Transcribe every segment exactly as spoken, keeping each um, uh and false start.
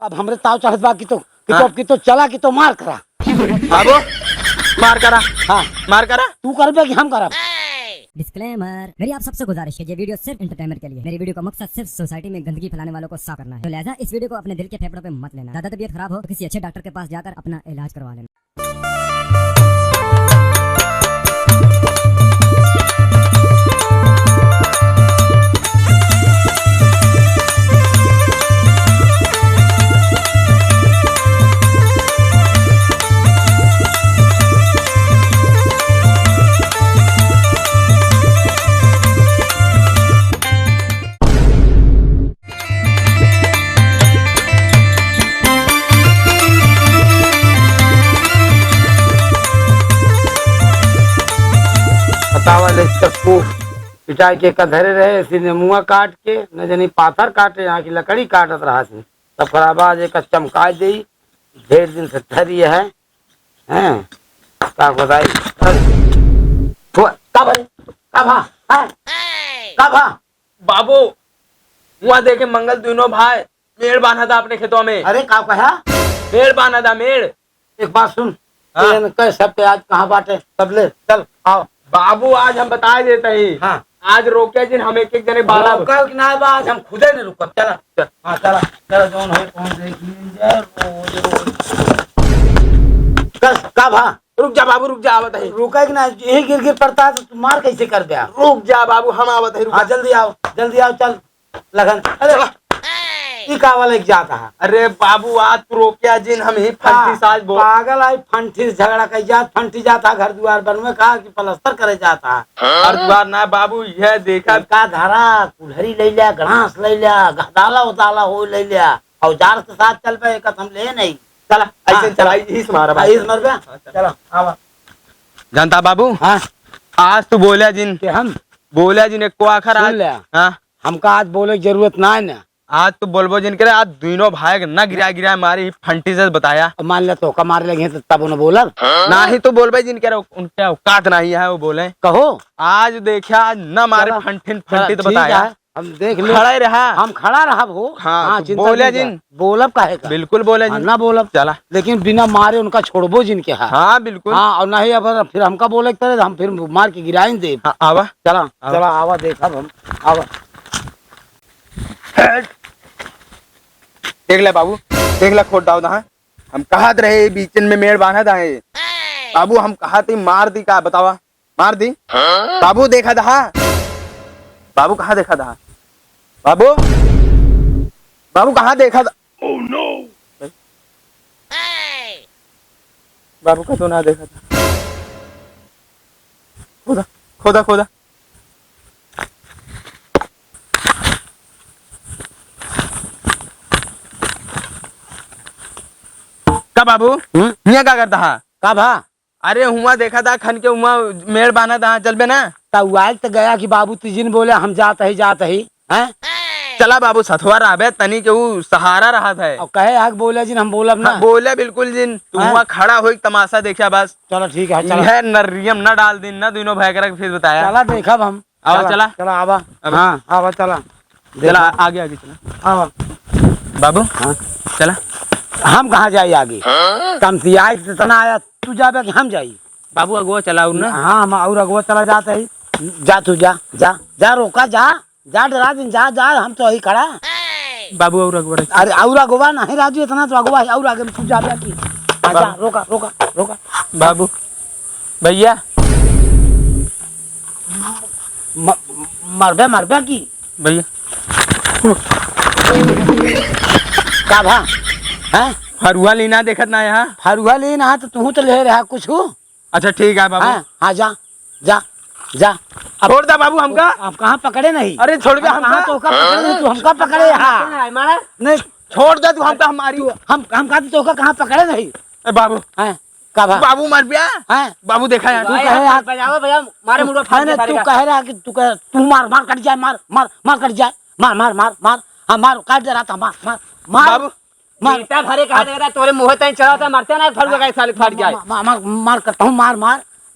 अब हमरे ताव चढ़त बा कि तो, कि तो, हाँ। कि तो चला कि तो मार करा। बाबू, मार करा। हाँ। मार करा। तू करबे कि हम करब? Disclaimer, मेरी आप सबसे गुजारिश है, ये वीडियो सिर्फ एंटरटेनमेंट के लिए। मेरी वीडियो का मकसद सिर्फ सोसाइटी में गंदगी फैलाने वालों को साफ करना है, तो लिहाजा इस वीडियो को अपने दिल के फेफड़ों पे मत लेना। ज्यादा तबीयत खराब हो तो किसी अच्छे डॉक्टर के पास जाकर अपना इलाज करवा लेना। बतावा ले चक्कू पिटाई के का धरे रहे, इसी ने मुआ काट के, न जानी पाथर काटे, यहाँ की लकड़ी काटत रहा थी। तब खराबा आज एक चमकाय देई, ढेर दिन से धरी है, हैं? का बताई? हुआ, का भाई? का भा? हैं? का भा? बाबू, हुआ देखे मंगल दुनो भाई, मेड़ बान्हा था अपने खेतवा में। अरे, का कहा? मेड़ बान्हा था, मेड़। एक बात सुन, हाँ। तू इनके सब पे आज कहाँ बाटे? सब ले, चल, आओ। बाबू, आज हम बताए देते ही। हाँ। आज रोके जिन हम एक एक जने बारह रोका कि ना बा, आज हम खुदे नहीं रुकब। चला। चल। हाँ, चला, चला, जौन है, कौन देख लीन जाए, रोज, रोज। कस, का भा? रुक जा बाबू, रुक जा, आवत है। रुका कि ना, यही गिर गिर पड़ता है, तो तू मार कैसे कर दे? रुक जा बाबू, हम आवत है, रुक हाँ, जा। जल्दी आओ, जल्दी आओ, चल। लगन, अरे, चला। ई का वाला एक जात है? अरे बाबू, आज तू रोकिया जिन, हम ही फंटी पा-, साज बोल। पागल आई, फंटी से झगड़ा कई जात, फंटी जात है, घर दुआर बनवे का कि पलस्तर करे जात है? घर दुआर ना बाबू, यह देखा। का धरा, कुल्हरी ले लिया, गड़ास ले लिया, गहदाला उदाला हो ले लिया, औजार के साथ चल पे, एक हम ले नहीं। चला, ऐसे हाँ। चला, इस मारा हाँ, बाबू। इस मार पे? हाँ, चला। चला, आवा। जानता बाबू? हाँ। आज तू बोला जिन। के हम? बोला जिन, एक को आखर सुन आज। ले। हाँ। हमका आज बोले के जरूरत ना है ना। आज तो बोलबो जिन करे, आज दुइनो भाई के ना गिरा गिरा मारी फंटी से बताया। अब मान ले तोहका मारे लगे तो तब न बोलब। ना ही तो बोलबे जिन करे, उनके औकात नहीं है वो बोले। कहो। आज देखा, आज ना मारे चला, फंटी, चला, फंटी तो ठीक बताया। है, हम देख ले। खड़ा ही रहा। हम खड़ा रहब हो। हाँ, हाँ, तो चिंता बोले नहीं कर। जिन। बोलब काहे का? बिल्कुल बोले हाँ, जिन। ना बोलब। चला। लेकिन बिना मारे उनका छोड़बो जिन के हा। हाँ, बिल्कुल। हाँ, और नहीं अब फिर हमका बोले के तरह हम फिर मार के गिराइन देब। हाँ, आवा। चला, आवा। चला, आवा देखब हम। आवा। देख ले बाबू, देख ले खोट दाव दहा। हम कहत रहे बीचन में मेड़ बांधत आहे। बाबू हम कहत ही मार दी का बतावा? मार दी? बाबू देखा दहा। बाबू कहाँ देखा दहा? बाबू? बाबू कहाँ देखा दहा? बाबू का तो ना देखा था। खोदा, खोदा, खोदा। का बाबू? हम्म? हियाँ का करता हा? का भा? अरे हुआँ देखा था खन के हुआँ मेड़ बान्हा था, चलबे ना? त उ आइल त गया कि बाबू तू जिन बोले हम जात ही, जात ही, हैं? चला बाबू सथवा रहबे तनी के उ सहारा रहत है। और कहे हक बोले जिन हम बोलब ना। हाँ, बोले बिल्कुल जिन, तू हाँ। हुआँ खड़ा होई तमाशा देखा बस। चलो ठीक है, चला। यह नरियम न डाल दिन ना दुइनो भाई करा के फिर बताया। चला देखब हम। आवा, चला, चला। चला, आवा। अब हाँ, आवा, चला। चला, देखा। आगे, आगे चला। आवा। बाबू, हाँ। चला। हम कहाँ जाई आगे? हाँ? कम से आए इतना आया, तू जाबे कि हम जाई? बाबू, अगुआ चला और ना। हाँ, हम और अगुआ चला जात ही। जा तू, जा, जा, जा, रोका, जा, जा, डरा दिन, जा, जा, हम तो यही खड़ा। बाबू, और अगुआ रही। अरे, और अगुआ नहीं राजू, इतना तो अगुआ है, और आगे में तू जाबे कि? हाँ, जा, बाबू। रोका, रोका, रोका। बाबू, भैया। म-, मरबे, मरबे की? भैया। का भा? हैं? फरुआ लेना देखत ना यहाँ? फरुआ लेना है तो तू तो ले रहा कुछ हो? अच्छा ठीक है बाबू। हाँ, हाँ, जा, जा, जा। अब छोड़ दे बाबू हमका। अब कहाँ पकड़े नहीं? अरे छोड़ दे हम हमका। कहाँ तो का पकड़े नहीं, तू हमका पकड़े, हाँ। नहीं, छोड़ दे तू हमका, हमारी। तू, हम, हम कहा तो का कहाँ पकड़े नहीं? ए बाबू। हैं, का भा? बाबू मर गया। हैं? बाबू देखा यार। तू भाई, कहे हम यार। बजाओ, बजाओ, मारे मुड़वा फाड़ नहीं, दिया नहीं, तू सारे का। कह रहा कि तू कह, तू मार, मार कट जाए, मार, मार, मार कट जाए, मार, मार, मार, मार, हाँ, मार, काट दे रहा था, मार, मार, मार। बाबू। मार। ईंटा भरे कहा अब देगा, तोरे मुँह ताई चढ़ा था, मरते ना, फरुआ का साले फाड़ जाए। मार, मार, मार, मार करता हूँ, मार, मार,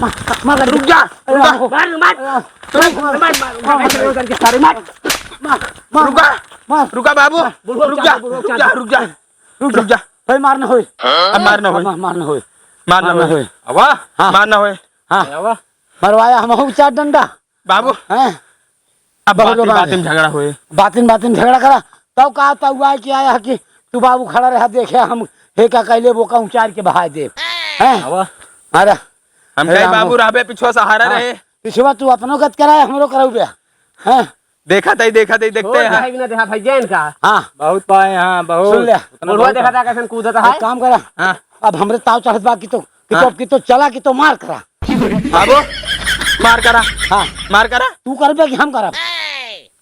मार, मार, रुक जा, अरे रुक जा। बाबू। मार, मार। अरे बाबू। मार, मार, मार, मार, मार, मार, मार, मार। रुका, मार, रुका बाबू, मार। बुढ़ऊ रुक जा, चाचा, बुढ़ऊ रुक जा, चाचा। रुक जा, रुक जा। भाई, मार ना होई। अब मार ना होई। अब मार ना होई। मार ना मार ना होई। होई। आवा, हाँ। मार ना होई। हाँ। आवा। मरवाया हमहू चार डंडा। बाबू। हैं? अब बहुत बातिन, लोग आ बातिन गए। झगड़ा होए। बातिन, बातिन झगड़ा करा। तब का, तब हुआ कि आया कि तू बाबू खड़ा रहा, देखे हम हे का कहले, वो का उचार के बहाय दे। हैं? आवा। अरे। हम अरे कहे राम बाबू हो। रहबे, पिछुआ सहारा हाँ। रहे। पिछुआ तू अपनो गत कराए, हमरो कराऊ बे। हैं? देखा तई, देखा तई, देखते छोड़ हैं। देखाई ना, देखा भैया इनका। हाँ। बहुत पाए, हाँ, बहुत। सुन ले। उतना बुढ़वा बहुत देखा पाए। था कैसन कूदत है। एक काम करा। हाँ। अब हमरे ताव चढ़त बा कि तो, कि तो, हाँ। कि तो चला कि तो मार करा। बाबू, मार करा। हाँ। मार करा। तू करबे कि हम करब?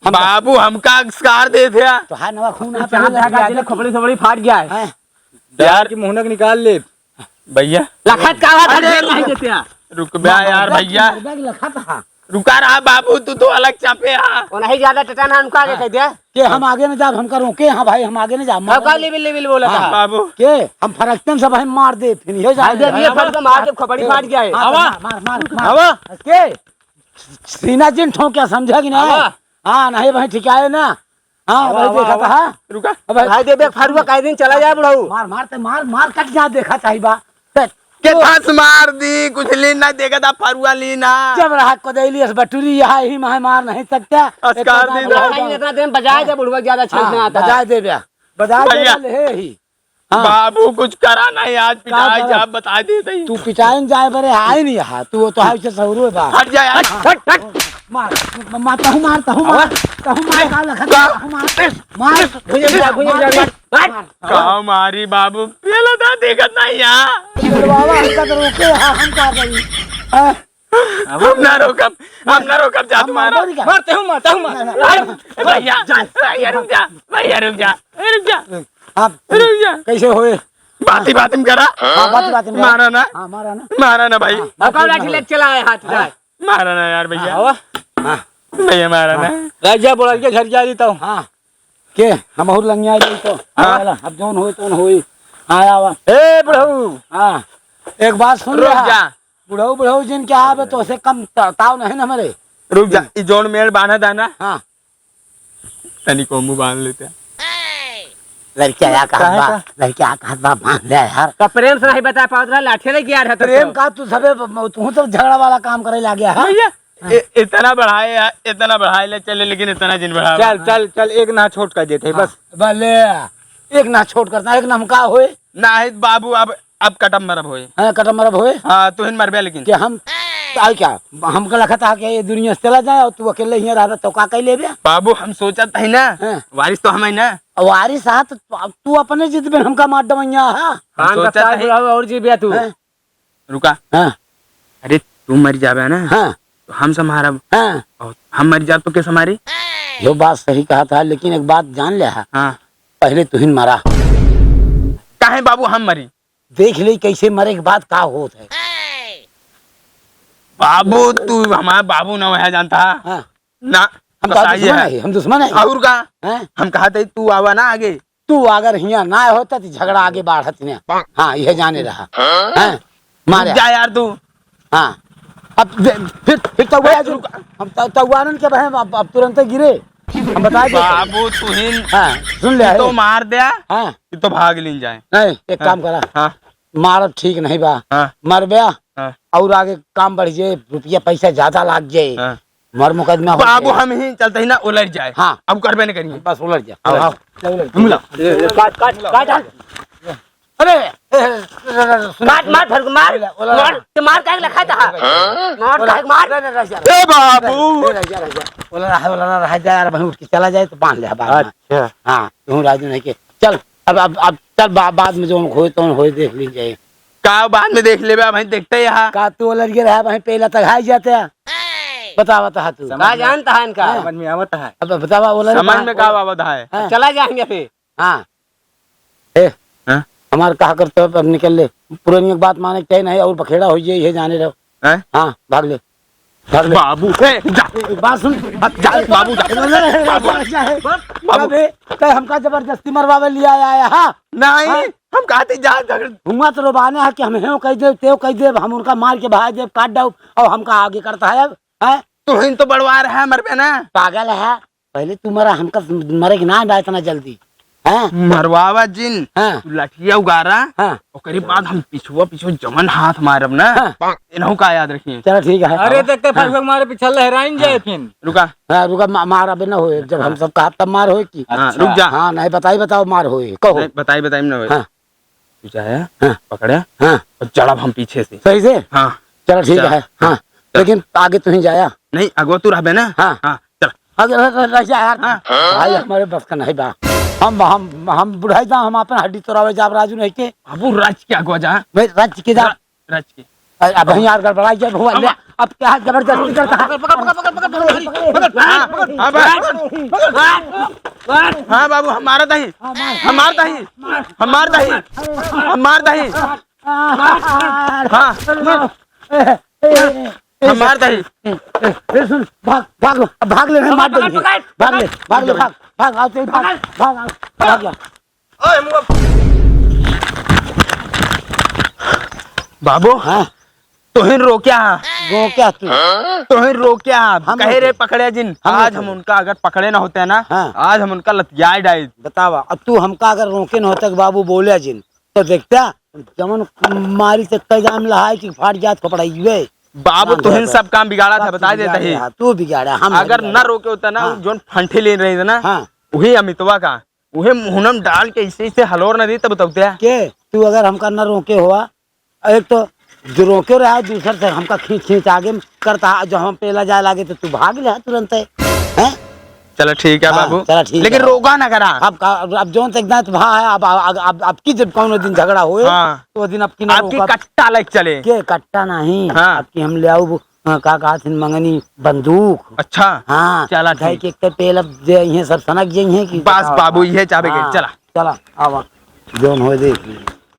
हम बाबू, हमका स्कार दे दिया। तो है नवा खून आप चाँद लोग लगा दिया। खोपड़ी सोपड़ी फाट गया है। हैं? यार की मुहनक निकाल ले। भैया। लखत का बात है, अरे, देर नहीं देते हैं। रुक बे यार, भैया। रुक बे, लखत हा। रुका रहा बाबू, तू तो अलग चापे हा। वो नहीं ज्यादा टटा ना उनका आगे हाँ। कह दिया। के हम आगे न जाब, हम करूँ। के हाँ भाई, हम आगे न जाब। अब का लेवल, लेवल बोला हाँ। था? बाबू। के हम फरकतन सब हम मार दे, फिर ये जा भाई, देख, ये फर को मार दे, खोपड़ी फाट गया है। हाँ, आवा। मार, मार, मार, मार। आवा। के सीना जिन ठोंक्या, समझा कि नहीं? आवा। हाँ, नहीं भाई, ठिकाए ना। हाँ, आवा, भाई, आवा, देखा आवा। था, हाँ? रुका। अब भाई, भाई, दे बे, फरुआ काहे दिन चला जाए, बुढ़ऊ? मार, मार, ते मार, मार, कट जा, देखा चाही बा। ते, के तो फांस मार दी, कुछ लीन ना, देखा था, फरुआ लीन ना। जब रहा को दे लियस बटुरी, यहाँ ही मार नहीं सकता। अस्कार इतना दी ना। भाई, इतना दिन बजाए दे, बुढ़वा ज्यादा छेद हाँ, ना आता है। बजाए दे बे। बजाए दे भैया। ले ही। हाँ। बाबू, कुछ करा नहीं, आज का पिटाई करा? जा, बता दे तई। तू पिटाई न जाए बरे, आए नहीं यहाँ। तू तो हाय से सौरू बा। हट जा यार। हट, हट, हट। मार, मार, तहु मार, तहु मार, अबे। तहु मार, का लखत, का? तहु मार, मार। भुइयाँ जा, भुइयाँ जा, मार, मार। मार। का मारी बाबू, पेला दा देखत नहीं यहाँ। अरे बाबा, हम का तो रोके, हाँ, हम का करी? हाँ। हम ना रोकब, हम ना रोकब, जा हम तुम्हारा। मार, मार, मार, तहु मार, तहु मार। नहीं, नहीं, अरे, नहीं, भैया, जा। भैया, रुक जा, भैया, रुक जा, रुक जा। आप रुक जा। कैसे होए? बाती बाती में करा। हाँ, बाती बाती में करा। मारा ना। हाँ, मारा ना। मारा ना भाई। हाँ, अब का लाठी लेके चला है हाथ उठाए? मारा ना यार भैया। हाँ, हाँ। भैया मारा ना। राजा बोला के घर जा रही तो। हाँ। के? हम और लंगिया रही तो। हाँ। चला, अब जोन होई, तोन होई। हाँ, आवा। ए, बुढ़ऊ। हाँ। एक बात सुन रुक ले। जा। बुढ़ऊ, बुढ़ऊ जिन क्या आवे तो से कम त-, ताव नहीं ना मरे। रुक जा, ई जोन मेड़ बांधा दाना। हाँ। तनी को मुंह बांध लेते हैं। लड़किया या कहत काहे बा, का? लड़किया या कहत बा, बांध ले यार। तो प्रेम से नहीं बता पावत रहा, लाठी लेके आ रहा था प्रेम तो। का तू सबे ब-, तू तो झगड़ा वाला काम करे लागे है। भैया, हाँ। ए-, इतना बढ़ाए यार, इतना बढ़ाए ले चले, लेकिन इतना जिन बढ़ावा। चल, चल, चल, एक ना छोट कर देते हैं, हाँ, बस। भले, एक ना छोट करता, एक ना हम का होए? ना है बाबू, अब, अब कटम मरब होए। हाँ, कटम मरब होए। हाँ, तू हिन मरबे लेकिन। कि हम, आई क्या? हमका लगता है कि ये दुनिया से चला जाए और तू अकेले ही रहबे तो का कह लेबे? बाबू, हम सोचत है ना, हाँ। वारिस तो हम है ना। वारिस आ तो तू, तू अपने जिद में हमका मार डवैया है। हम कान सोचत कपार है। बुलाओ और जी बे तू। हाँ। रुका। हाँ। अरे, तू मर जाबे ना, हाँ। तो हम संभारब। हाँ। और हम मर जाब तो के संभारी? यो बात सही कहत हा, लेकिन एक बात जान ल्या। हाँ। पहले तुहिन मरा। काहे बाबू हम मरी? देख ले कैसे मरे के बाद का होत है। बाबू, तू हमारा बाबू ना वह जानता। हाँ। ना, हम तो कसाई दुश्मन है। है, हम दुश्मन है। और का? हैं? हम कहा थे तू आवा ना आगे। तू अगर हियाँ ना होता तो झगड़ा आगे बढ़त ना। हाँ, यह जाने रहा। हैं? मारे। जा यार तू। हाँ। अब दे-, फिर, फिर तो वही रुक। हम तो, तो वारन के बहे, अब, अब तुरंत गिरे। हम बता दे। बाबू तुहिन। हाँ, सुन ले, तू तो अरे। मार दिया। हाँ। तू तो भाग लीन जाए। नहीं, एक हाँ। काम करा। हाँ। मारब ठीक नहीं बा। हाँ। मर गया। हाँ। और आगे काम बढ़ जाए, रुपया पैसा ज्यादा लाग जाए। हाँ। मर मुकदमा हो बाबू, जाए। हम ही चलते ही ना उलट जाए। हाँ। अब करबे नहीं करिए। बस उलट जा। उलट आओ, जा। आओ। चल, उलट। हम ला। काट, काट, काट, काट। अरे, ए, ए, ए, ए, सुन, काट, सुन। मार, भर मार। उलट, उलट। मार, ते मार काहे लखा था? हाँ? मार उलट, काहे मार? उलट, उलट, उलट। ए बाबू। ए, रह जा, रह जा। उलट रहा, उलट रहा, जा यार, वहीं उठ के चला जाए तो बांध ले बाद में। अच्छा। हाँ, तू राजू नहीं के। चल, अब, अब, अब चल, बा-, बाद में जौन होए, तौन होए, देख लीजिए। का बाद में देख लेबे, भाई देखते यहाँ। का तू उलट के रहा, भाई पहला तक हाई जाते हैं। बता, बता तू। का जानता है इनका? हाँ। समझ में आवत है। अब बतावा, उलट समझ कहाँ, में का उलट आवत है? हाँ। चला जाएंगे फिर। हाँ। ए, हाँ? हमार कहा करते हो, अब निकल ले। पुरानी एक बात माने के नहीं, और बखेड़ा हो जाए, ये जाने रहो। हैं? हाँ, भाग ले। भाग ले। बाबू, ए, जा। ए, बात सुन। अब जा, बाबू, जा। बाबू। बाबू। अबे, तै हमका जबरदस्ती मरवावे लिया आया, हाँ? नहीं, हाँ? हम कहते जा, झगड़- हुआ तो रोबाने है कि हम हेव कह देब, तेव कह देब, हम उनका मार के भगा देब, काट देब, और हमका आगे करता है अब, हैं? तुहिन तो बड़वा रहा है, मरबे ना। पागल है, पहले तू मरा, हमका मरे के ना बा इतना जल्दी, हैं? मरवावा जिन, हाँ। तू लठिया उगारा, हाँ। ओकरे बाद हम पिछुआ, पिछुआ जवन हाथ मारब ना, हाँ। इनहू का याद रखिए। चला ठीक है। अरे, देखते हाँ। फरुआ मारे पिछल लहराइन जाए हाँ। फिन। रुका। हाँ, रुका, मा-, मार अबे ना होए, जब हम हाँ। सब कहा तब मार होए की। हाँ, अच्छा। रुक जा। हाँ, नहीं, बताई, बताओ, मार होए, कहो। नहीं, बताई, बताई ना होए। हाँ। तू जाया, हाँ। पकड़ा, हाँ। और जड़ब हम पीछे से। सही से? हाँ। चला, ठीक चला। है, हाँ। चला। लेकिन आगे तू ही जाया। नहीं, अगवा तू रहबे ना? हाँ। हाँ, चला। आगे रह, रह, रह जा यार। हाँ। भाई, हमारे बस का नहीं बा। हम, हम, हम बुढ़ाई जा, हम अपन हड्डी तोड़ावे जाब राजू नहीं के। बाबू, राज के अगवा जा। मैं राज के जा। रा-, राज के। अ-, अब हम यार गड़बड़ाई जाए, भगवान अब ले। अब क्या है, जबरदस्ती करता है। पकड़, पकड़, पकड़, पकड़, पकड़, पकड़, पकड़, पकड़, हाँ, हाँ, भाई। हाँ, बाबू, हम मारत ही। हाँ, मार। हम मारत ही। हम मारत ही। हम मारत ही। हाँ। ए, ए, ए, ए, हम मारत ही। ए, ए, सुन, भाग, भाग लो, भाग ले, नहीं, मार देंगे। पकड़, पकड़, भाग ले, भाग ले, पकड़। भाग, भाग, आओ, चल, भाग, भाग, भाग, भाग, भाग। ओए, मुआ। बाबू, हाँ। तोहिन रोक्या हा। रोक्या तू? तोहिन रोक्या हा। हम कहे रे रोके। पकड़े जिन। हम आज रोके। हम उनका अगर पकड़े ना होते ना, हाँ। आज हम उनका लतियाए डाई। बतावा, अब तू हमका अगर रोके ना होते कि बाबू बोले जिन, तो देखता, जमन मारी से कई जाम लहाई कि फाट जात कपड़ा इवे। बाबू, ना तोहिन घर सब काम बिगाड़ा था, सब बता देता बिगाड़े ही। हा, तू बिगाड़ा, हम अगर बिगाड़ा। ना रोके होता ना, हाँ। जोन फंटे ले रहे थे ना, हाँ। वही अमितवा का। उहे मुहनम डाल के इसे, इसे हलोर न दी तब उतरते हैं। के? तू अगर हमका न रोके हुआ, एक तो जो रोके रहा, दूसर से हमका खींच, खींच आगे में करता, जो हम पेला जाए लागे तो तू भाग ले तुरंत है, हैं? चलो ठीक है हाँ, बाबू, चलो ठीक लेकिन है। रोका ना करा। अब का, अब, अब जोन तक दांत भा है, अब, अब, अब, अब की जब कौनो दिन झगड़ा होए, हाँ। तो दिन अब की ना आपकी रोका। कट्टा लग चले। के कट्टा नहीं, हाँ। अब की हम ले आऊ हाँ, का कहत हिन मंगनी बंदूक। अच्छा। हाँ, चला धइ ठीक। के एक पेल अब जे इहे सब सनक जे इहे की बस बताओ। बाबू, इहे चाहबे के, हाँ, चला। चला, आवा। जौन होए देख ली।